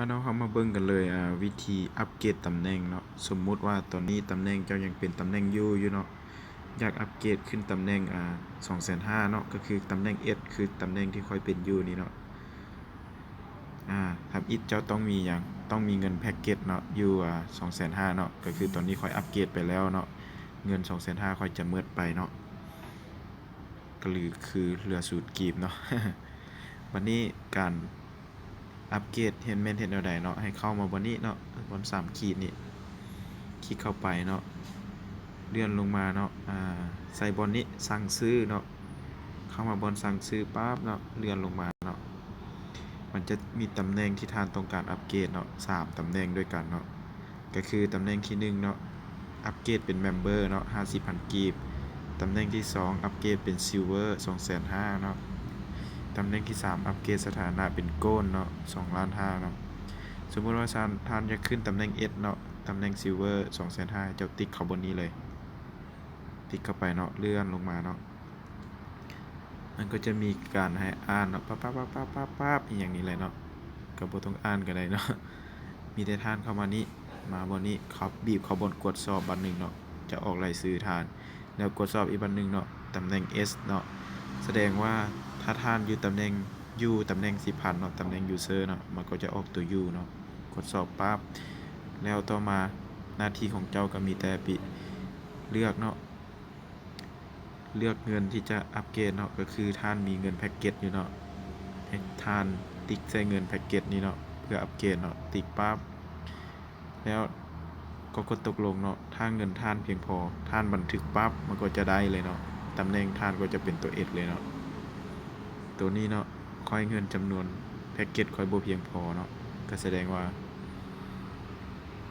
ອາ ເນາະ ເຮົາມາເບິ່ງກັນເລີຍ ອາ ວິທີອັບເກຣດຕຳແໜ່ງເນາະ. ສົມມຸດວ່າຕອນນີ້ຕຳແໜ່ງເຈົ້າຍັງເປັນຕຳແໜ່ງຢູ່ຢູ່ເນາະ, ຢາກອັບເກຣດຂຶ້ນຕຳແໜ່ງ ອາ ສອງແສນຫ້າເນາະ, ກໍຄືຕຳແໜ່ງ S ຄືຕຳແໜ່ງທີ່ຂ້ອຍເປັນຢູ່ນີ້ເນາະ. ອາ ທຳອິດເຈົ້າຕ້ອງມີຫຍັງ? ຕ້ອງມີເງິນແພັກເກັດເນາະ ຢູ່ ອາ ສອງແສນຫ້າເນາະ, ກໍຄືຕອນນີ້ຂ້ອຍອັບເກຣດໄປແລ້ວເນາະ, ເງິນສອງແສນຫ້າຂ້ອຍຈະໝົດໄປເນາະ. ກໍຫຼືຄືເຫຼືອສູນກີບເນາະ. ບັດນີ້ການອັບເກຣດເຮັດແມ່ນເຮັດແນວໃດເນາະ? ໃຫ້ເຂົ້າມາບ່ອນນີ້ເນາະ, ບ່ອນສາມຂີດນີ້ ຄລິກເຂົ້າໄປເນາະ, ເລື່ອນລົງມາເນາະ, ອາ ໃສ່ບ່ອນນີ້ ສັ່ງຊື້ເນາະ, ເຂົ້າມາບ່ອນສັ່ງຊື້ປາບເນາະ, ເລື່ອນລົງມາເນາະ, ມັນຈະມີຕຳແໜ່ງທີ່ທ່ານຕ້ອງການອັບເກຣດເນາະ, ສາມຕຳແໜ່ງດ້ວຍກັນເນາະ. ກໍຄືຕຳແໜ່ງທີໜຶ່ງເນາະ ອັບເກຣດເປັນແມັມເບີເນາະ ຫ້າສິບພັນກີບ, ຕຳແໜ່ງທີສອງ ອັບເກຣດເປັນຊິລເວີ ສອງແສນຫ້າເນາະ, ຕຳແໜ່ງທີສາມ ອັບເກຣດສະຖານະເປັນໂກນເນາະ ສອງລ້ານຫ້າເນາະ. ສົມມຸດວ່າທ່ານ ທ່ານຢາກຂຶ້ນຕຳແໜ່ງ S ເນາະ, ຕຳແໜ່ງຊິລເວີ ສອງແສນຫ້າ ເຈົ້າຕິກເຂົ້າບ່ອນນີ້ເລີຍ, ຕິກເຂົ້າໄປເນາະ, ເລື່ອນລົງມາເນາະ. ມັນກໍຈະມີການໃຫ້ອ່ານເນາະ, ປັບໆໆໆໆ ອີ່ຫຍັງນີ້ແຫຼະເນາະ, ກໍບໍ່ຕ້ອງອ່ານກໍໄດ້ເນາະ. ມີແຕ່ທ່ານເຂົ້າມານີ້ ມາບ່ອນນີ້ ເຂົ້າ ບີບເຂົ້າບ່ອນກວດສອບບາດໜຶ່ງເນາະ, ຈະອອກລາຍຊື່ທ່ານ, ແລ້ວກວດສອບອີກບາດໜຶ່ງເນາະ, ຕຳແໜ່ງ S ເນາະ, ສະແດງວ່າຖ້າທ່ານຢູ່ຕຳແໜ່ງ ຢູ່ຕຳແໜ່ງສິບພັນເນາະ, ຕຳແໜ່ງ user ເນາະ, ມັນກໍຈະອອກຕົວ U ເນາະ, ກວດສອບປັບ. ແລ້ວຕໍ່ມາໜ້າທີ່ຂອງເຈົ້າກໍມີແຕ່ປິ ເລືອກເນາະ, ເລືອກເງິນທີ່ຈະອັບເກຣດເນາະ, ກໍຄືທ່ານມີເງິນແພັກເກັດຢູ່ເນາະ, ໃຫ້ທ່ານຕິກໃສ່ເງິນແພັກເກັດນີ້ເນາະ ເພື່ອອັບເກຣດເນາະ, ຕິກປັບ ແລ້ວກໍກົດຕົກລົງເນາະ. ຖ້າເງິນທ່ານພຽງພໍ ທ່ານບັນທຶກປັບ ມັນກໍຈະໄດ້ເລີຍເນາະ, ຕຳແໜ່ງທ່ານກໍຈະເປັນຕົວ S ເລີຍເນາະ. ໂຕນີ້ເນາະ ຂ້ອຍເງິນຈຳນວນແພັກເກັດຂ້ອຍບໍ່ພຽງພໍເນາະ, ກໍສະແດງວ່າ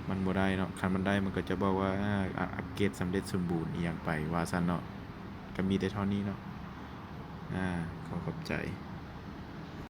ມັນບໍ່ໄດ້ເນາະ. ຄັນມັນໄດ້ມັນກໍຈະບອກວ່າ ອາ ອັບເກຣດສຳເລັດສົມບູນອີ່ຫຍັງໄປວ່າຊັ້ນເນາະ. ກໍມີແຕ່ເທົ່ານີ້ເນາະ. ອາ ຂໍຂອບໃຈ.